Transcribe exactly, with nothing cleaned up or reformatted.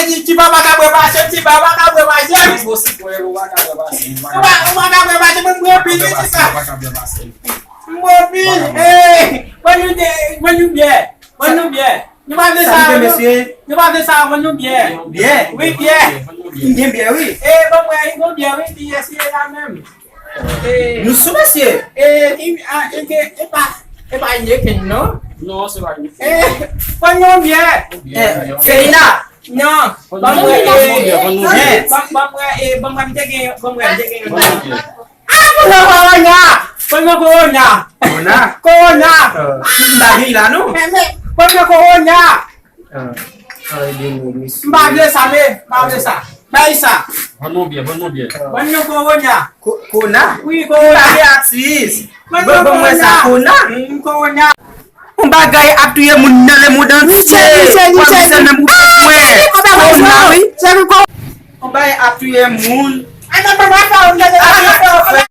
Ti papa ka bwè pase, ti papa ka bwè pase. Ou pa, ou pa ka bwè pase, mwen, mwen pil, ti papa. Mwen pil, eh, mwen nou de, mwen nou byè, mwen nou byè. Nou pa vle sa, nou pa vle sa, mwen nou byè. Byè? Wi, byè. M gen byè, wi. Eh, bon, mwen, bon byè, wi, byè, si e la menm. Eh, nou sou, mesye. Eh, i, a, e ke, e pa, e pa Yeken, non? Non, se pa Yeken. Eh, pran yon byè. Eh, Felina. Non. Ban mwen, eh, ban mwen, eh, ban mwen, m te gen, ban mwen, m te gen yon. Ah, pran yon kowona. Pran yon kowona. Kowona? Kowona. M pa vin la, non. Men, men, pran yon kowona. Ah, ah, ede nou, mesye. M pa vle sa, men, m pa vle sa. Bay sa. Ban nou byè, ban nou byè. Ban nou kowona. Ko-, kona? Wi, kowona. Atis. Ban nou kowona. Kona? Mm, kowona. Yon bagay ap touye moun nan lemonn antye. Misye, misye, misye. Misye menm ou bezwen. Kona, wi. Yon bagay ap touye moun. Atis.